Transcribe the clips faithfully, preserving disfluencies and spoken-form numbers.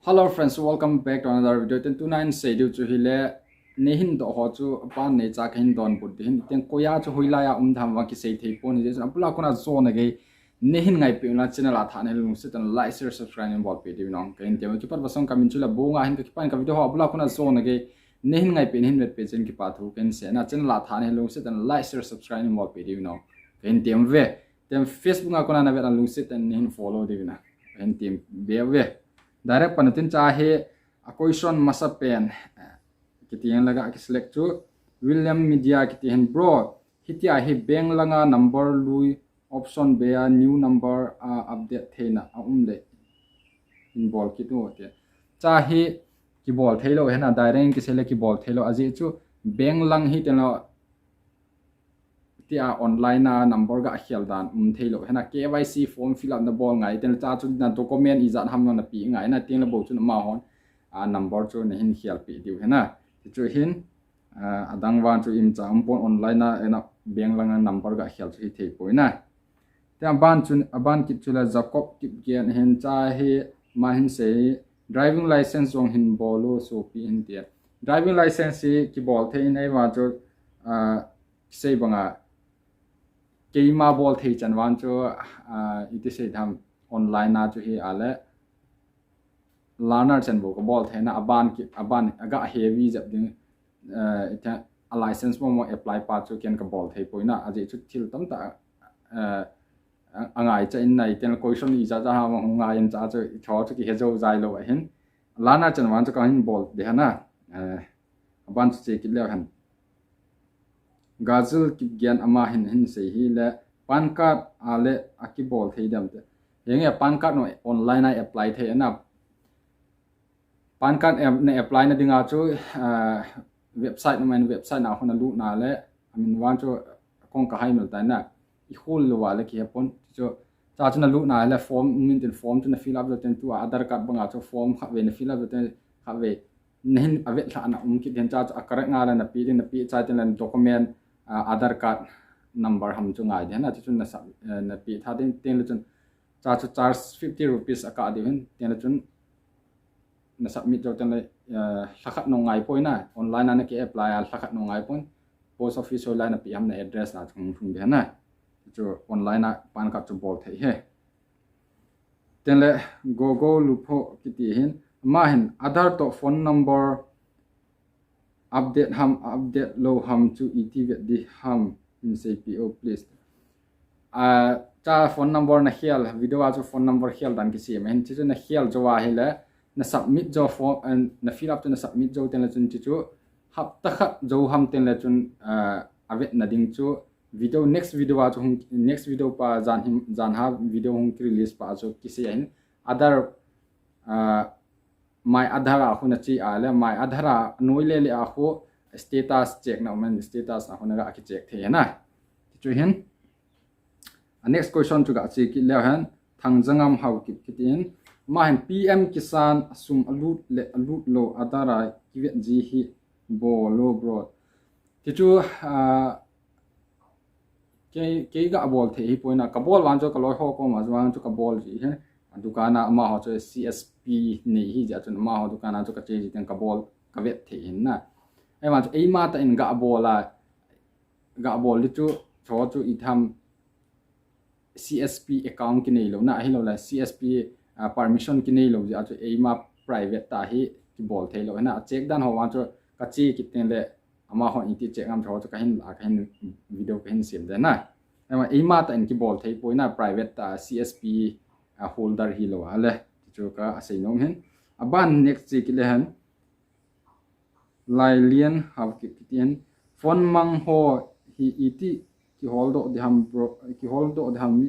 Hello friends, welcome back to another video. Ten tuna in sei diu chu hile, neihin doh ho chu apan neicha kahin donbut ding ahin. Ten koiya chu hoilaiya um ding ham vang kisei thei pon, hijeh chun abula kona jona gei neihin ngaipeh uvin lang channel a thah nahile lungset tah in like, share, subscribe neihin bolpeh diu vin, kahin tem uve. Kipat vasong kamin chu Labonga ahin, kakipa in ka video ho abula kona jona gei neihin ngaipeh, neihin vetpeh jeh in kipa thu kahin sei ahi. Channel a thah nahile lungset tah in like, share, subscribe neihin bolpeh diu vin, kahin tem uve. Ten Facebook a kona navet a lungset tah in neihin follow diu vin, kahin tem be uve. Direct pan utin, cha hi a question masapen, eh, kiti hin laga kiselect chu William Media kiti hin, bro, hitia hi bank langa number lui option bei a new number a update theina aum le hin bol kit u ti. Cha hi kibol theilou ahi na, direct in kisei le kibol theilou, ajeh chu bank lang hi tengle tia online a number ga khel dan um theilou ahi na, K Y C form fill up nabol ngai tengle cha chu na document ijat ham nape ngai ahi na, tengle bou chun amahon a number chu nahin khelpeh diu ahi na. Ti chu hin, ah, adang vang chu imacha um pon, online a ena bank langa number ga khel chu hithei poi na. Tia aban chun, aban kit chu la Jacob Kipgen ahin, cha hi ama hin sei, driving license jong hin bol u sopi hin ti. Driving license hi kibol thei in, ahivang chu, ah, sei banga keima bol thei chan vang chu, ah, iti sei tham, online a chu hi ale learner chan bou kabol thei na, aban ki, aban aga heavy jep ding, eh, ita a license momo apply pa chu ken kabol thei poi na, ajeh chu thil tamtah, eh, angaicha in nai, ten question ijat jat ham hung ngai in cha chu, icho chu kihe jou jai lou ahin. Learner chan vang chu kahin bol ding ahi na, eh, aban chu che kit leu hen. Gazil Kipgen ama hin, hin sei hile, PAN card a le akibol thei dem ti. Henge, PAN card nu online a apply thei ahi na. PAN card em, na apply na dinga chu, ah, website nu main, website na hung nalut na le, amin vang chu kong kahai mel tai na. Ikhol lou a le kihe pon. Chu, cha chu nalut na le form, min tin form chu na fill up jou ten, tua Aadhaar card banga chu form khat vei na fill up jou ten, khat vei nahin avet lhah na um kit den, cha chu a correct nga le nape ding, nape chai tengle document, ah, Aadhaar card number ham chu ngai ding ahi na, chu chun nasa, eh, nape tha ding, tengle chun cha chu charge fifty rupees akah diu ahin, tengle chun na submit jou tengle, eh, lhakhat nung ngai poi na, online a naki apply a lhakhat nung ngai pon, post office hoilai nape ham na address a chu hung lhung ding ahi na, chu online a PAN card chu bol thei ahi. Tengle Gogo Lupho kiti hin, ama hin Aadhaar toh phone number update ham, update lou ham chu iti vet ding ham, hin seipeh o please. Ah, cha phone number na khel, video a chu phone number khel dan kisei ma hin, chu chu na khel jou a hile, na submit jou form, eh, na fill up chu na submit jou tengle chun chu chu hapta khat jou ham tengle chun, ah, avet na ding chu video, next video a chu hung, next video pa jan him, jan ha video hung release pa chu kisei ahin, Aadhaar, ah, My Aadhaar a khu nache a le, My Aadhaar a noi le le a khu status check na um in, status a khu naga kicheck thei ahi na. Ti chu hin, a next question chu ga che kit leu hen, Thangjangam Haokip kiti hin, ama hin P M Kisan a sum alut le alut lou Aadhaar a kivet ji hi bol o bro. Ti chu, ah, kei, kei ga bol thei hi poi na, kabol vang chu kaloi ho koma vang chu kabol ji ahi. A dukan a amaho chu C S P nei hijeh chun amaho dukan a chu kache ji teng kabol, kavet thei ahi na. Ahivang chu eima tah in ga bol a, ga bol ding chu, chu chu itham C S P account kinei lou na, ahilou le C S P, ah, permission kinei lou jeh a chu eima private tah hi kibol thei lou ahi na. A check dan ho vang chu kache kit tengle amaho iti check ngam chu, chu kahin la, kahin video kahin sem ding ahi na. Ahivang eima tah in kibol thei poi na, private tah C S P, ah, holder hilou a le. Ti chu ka asei nom hin. Aban next che kit leu hen. Lailian Haokip kiti hin, phone mang ho hi iti kihol doh ding ham bro, kihol doh ding ham mi,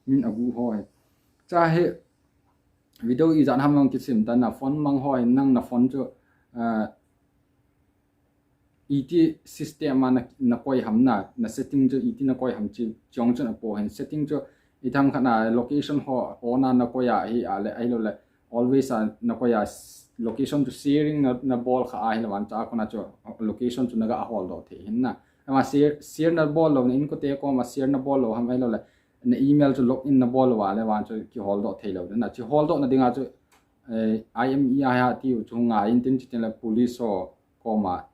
min agu ho hi. Cha hi video ijat ham jong kisem tan na, phone mang ho hi nang na phone chu, ah, iti system a na, nakoi ham na, na setting chu iti nakoi ham chi, chong chun apo hin, setting chu itham khat na location ho on a nakoi a hi a le, ahilou le, always a nakoi a s-, location chu sharing na, nabol kha a hile vang cha kona chu location chu naga hol doh thei ahi na. Ama share, share nabol lou, na inkote koma share nabol lou ham ahilou le, na email chu login nabol lou a le vang chu kihol doh thei lou ding ahi na. Chu hol doh na dinga chu eh, I M E I ha tiu chu ngai in tin chu tin le police ho koma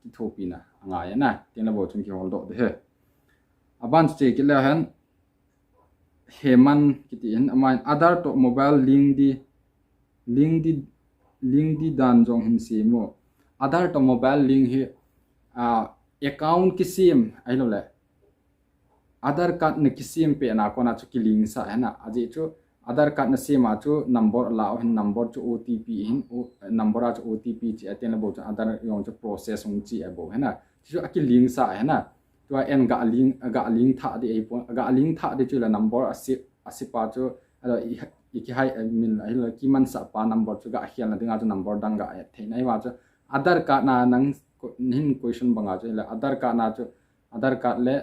kithopina angai na, tin le bou chun kiholdoh de he. Aban chu che kit le hen, Heman kiti hin, aman Aadhaar to mobile link di, link di, link di dan jong hin sem u. Aadhaar to mobile link hi, ah, account kisem ahilou le Aadhaar card na kisem pet na kona chu kilink sa hena. Ajeh chu Aadhaar card na sem a chu number la u hin, number chu O T P hin, o, number a chu O T P chi a tin le bou chu Aadhaar jong chu process hung chi a bou hena. Chu chu akilink sa hena. Tua en ga link, ga link tha di ei pon, ga link tha di chu la number a sep, a sep a chu, alo i, i kihai, eh, min, eh, lo kiman sa pa number chu ga khel na dinga chu number dang ga add thei na hi va chu. Aadhaar card na nang ko-, hin question banga chu la Aadhaar card na chu, Aadhaar card le,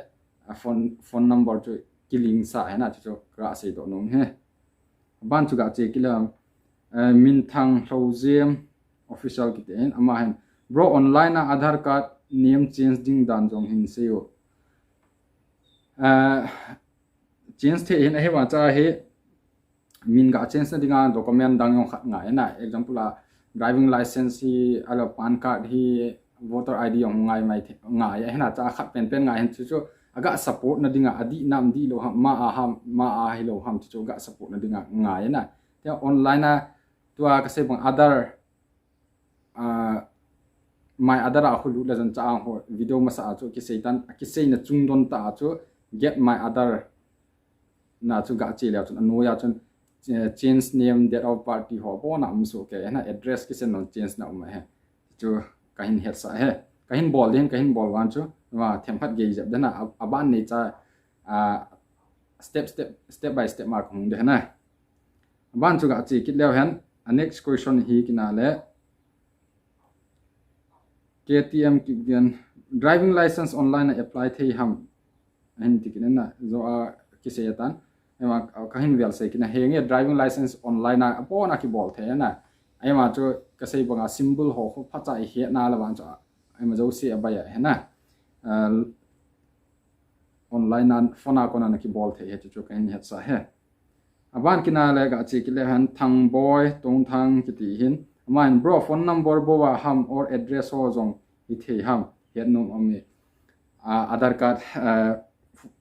a phone, phone number chu kilink sa hena chu chu ga seidoh nom he. Ban chu ga che kit le, eh, Minthang Hlojem official kiti hin, ama hin, "Bro, online a Aadhaar card name change ding dan jong hin sei u." Eh, change thei hin ahi va cha hi, min ga change na dinga document dang jong khat ngai na. Example a, driving license hi, alo PAN card hi, voter I D jong ngai mai the, ngai a hena cha khat pen pen ngai hin chu chu, aga support na dinga, adih nam dih lou ham, ma a ham, ma a hilou ham chu chu ga support na dinga ngai na. Tia online a, tua ka sei bang Aadhaar, ah, My Aadhaar a khu lut le jan cha ho video masa a chu kisei tan, kisei na chung don ta a chu Get My Aadhaar na chu ga che le chun, anoi a chun, eh, change name, date of birth ti ho bon a um soh kei, hena address kisen non change na um he. Chu ka hin het sa he. Ka hin bol din, ka hin bol van chu, ma themkhat gei jep dena, a, aban nei cha, ah, step, step, step by step ma kong de hena. Aban chu ga che kit le hen, a next question hi kina le, K T M Kipgen, driving license online a apply thei ham? Ahin ti kit na, jo a kisei tan. Ema, ka hin vel sei kit na, henge driving license online a, apon a kibol thei na. Ema chu ka sei banga symbol ho, ho phacha i het na la van chu. Ema jo se a bai a hena. Ah, online a, phone a kona na kibol thei he chu chu ka hin het sa he. Aban kina le ga che kit le hen Thangboi Tongthang kiti hin. Aman, "Bro, phone number bou a ham or address ho jong hi thei ham?" Het nom ami. Ah, Aadhaar card, eh, ph-,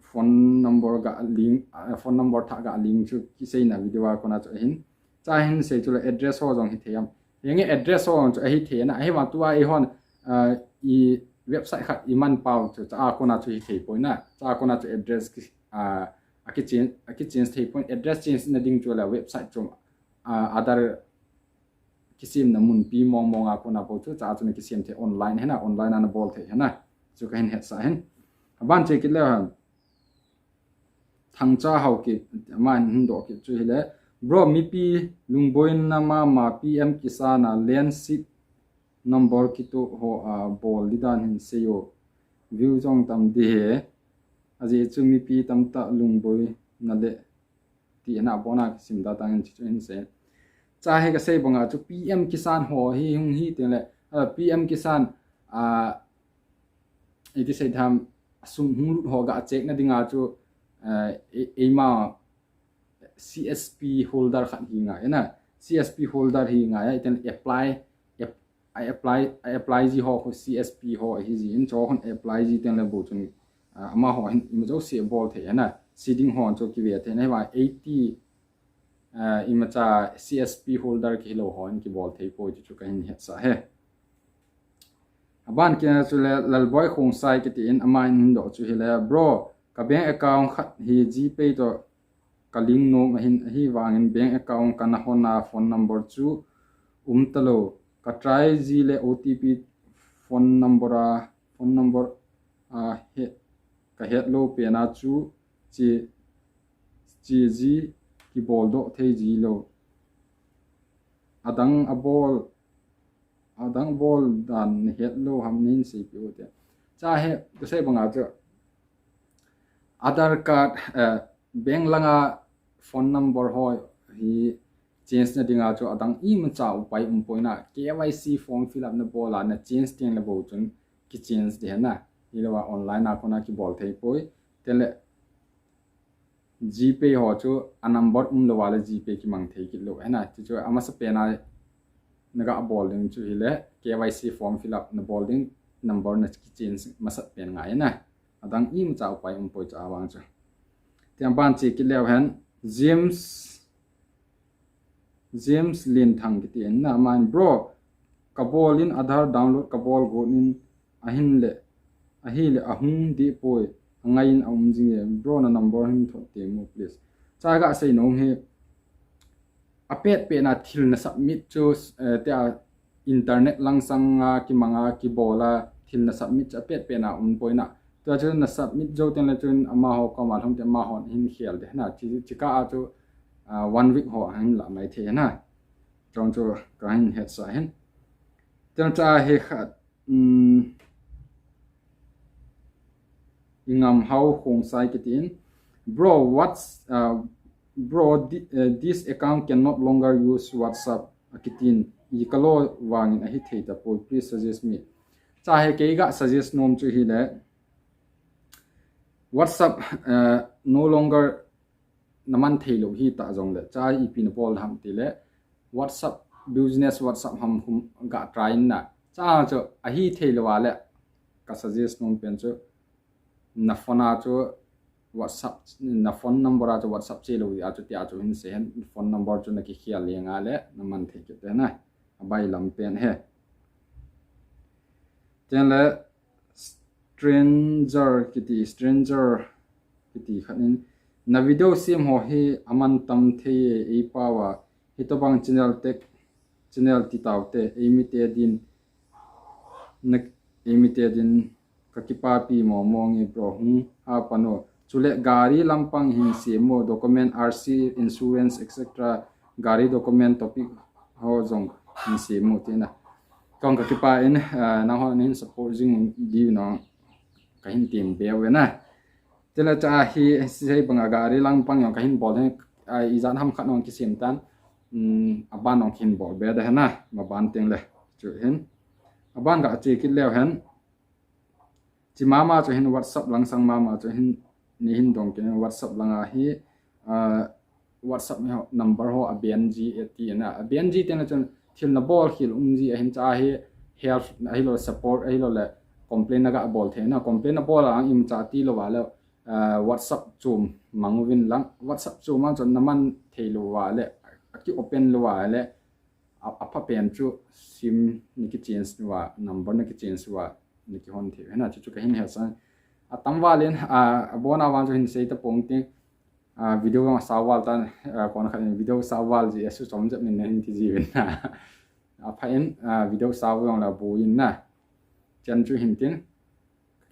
phone number ga link, ah, phone number tha ga link chu kisei na video a kona chu hin. Cha hin sei chu le address ho jong hi thei ham. Henge address ho jong chu ahi thei na. Ahi ma tua i hon, ah, i website khat i man pau chu cha a kona chu hi thei poi na. Cha a kona chu address ki, ah, a kichange, a kichange thei pon, address change na ding chu la website chu, ah, Aadhaar kisem na mun pi mong mong a kona bou chu, cha chu na kisem thei online hena, online a na bol thei hena. Chu ka hin het sa hin. Aban che kit le hen. Thangcha Haokip, ama hin doh kit chu hile. Bro, mipi lungboina mama P M Kisan a land seed number kitoh ho a bol di dan hin sei o. View jong tam di he. Ajeh chu mipi tamtah lungboina le ti hena bona kisim da tang in chu hin sei. Cha hi ka sei banga chu P M Kisan ho hi hung hi tin le, ah, P M Kisan, ah, iti sei tham, sum hung lut ho ga check na dinga chu, ah, e-, eima C S P holder khat hi ngai na. C S P holder hi ngai a, iten apply, ap-, a apply, a apply ji ho khu C S P ho hi ji in chu hon apply ji ten le bou chun, ah, ama ho hin ima jo se bol thei na. Seeding ho chu kive thei na hi va eighty, ah, ima cha C S P holder ki lo ho hin kibol thei poi chu chu ka hin het sa he. Aban kina chu le Lalboi Khongsai kiti in ama hin doh chu hile, "Bro, ka bank account khat hi GPay to ka link nom ahin, ahi vangin bank account ka na hon a phone number chu um ta lo. Ka try ji le O T P phone number a, phone number a he, ka het lo pen a chu chi, chi ji kibol doh thei ji lo. Adang a bol, adang bol dan na het lo ham nin sei pi u te." Cha he, ka sei banga chu Aadhaar card, eh, bank langa phone number ho hi change na dinga chu adang ima cha upai um poi na, K Y C form fill up na bol a na change teng le bou chun ki change di hena. Hi lo a online a kona kibol thei poi. Ten le GPay ho chu a number umlou a le GPay kimang thei kit lou hina. Chuchu amasa pen a naga bol ding chu hile K Y C form fill up nabol ding number nakichange masat pen ngai na. Adang imacha upai umpoi chu avang chu. Tiang ban che kit leu hen James James Linthang kiti in na, aman bro, kabol in Aadhaar download kabol got in ahin le, ahi le ahung dipoi, angai in aum jing e, bro na number hin thot temo please. Cha ga sei nom hi, apet pet na thil na submit chu, eh, te a internet langsang a kimang a kibol a thil na submit chu apet pet na um poi na. Tua chu na submit jou teng le chun amaho koma lhung te amaho hin khel de na. Chi, chi ka a chu, ah, one week ho hin la mai thei na. Chong chu ka hin het sa hin. Tiang cha hi khat, um, Ingam Hau Khongsai kiti in, bro, what's, uh, bro, thi- uh, this account can not longer use WhatsApp, akiti in, i kalo vangin ahi thei tapoi, please suggest me. Cha hi kei ga suggest nom chu hile, WhatsApp, uh, no longer naman thei lou hita jongle, cha ipi nabol ham tile, WhatsApp, business WhatsApp ham hung ga try in na. Cha chu ahi thei lou a le, ka suggest nom pen chu, na phone a chu WhatsApp, na phone number a chu WhatsApp che lou a chu tia chu hin sei hen, phone number chu na kikhel leng a le, naman thei kit te na. Abai lam pen he. Tiang le, stranger kiti, stranger kiti khat in, na video sem ho hi aman tam thei e, ei pao a, hitobang channel te, channel ti tau te, ei mite din, na, ei mite din, ka kipapi mo mo nge bro, hung ha pano. Chule gari lampang hin sem mo, document, R C, insurance, et cetera. Gari document topic ho jong hin sem mo tina. Kong ka kipa in, ah, nangho nin support jing diu no ka hin tim be ve na. Tila cha hi sei banga gari lampang jong ka hin bol hin, ah, ijat ham khat nong kisem tan, um, aban nong hin bol be da hena, maban teng le. Chu hin. Aban ga che kit leu hen. Chi mama chu hin WhatsApp langsang mama chu hin ni hin dong ke WhatsApp langa hi, ah, WhatsApp ni ho, number ho a B N G e ti na. A B N G te na chun thil na bol khel um ji ahin cha hi help ahilo support ahilo le complain na ga bol thei na. Complain na bol ang im cha ti lo wa le, ah, WhatsApp chum mang uvin lang. WhatsApp chum ang chun naman thei lo wa le, a ki open lo wa le, a, a pha pen chu sim ni ki change wa, number ni ki change wa, ni ki hon thei. Hena chu chu ka hin he sang. A tam wa len, a, a bona wa chu hin sei ta pong ting. A, video ma sa wal tan, a, kon khat in video sa wal ji, a, su chom jep min na hin ti ji win na. A pha in, a, video sa wal la bu in na. Chan chu hin tin.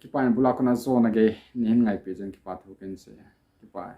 Kipa in bula kona zo na ge, ni hin ngai pe chen kipa thu ken se. Kipa.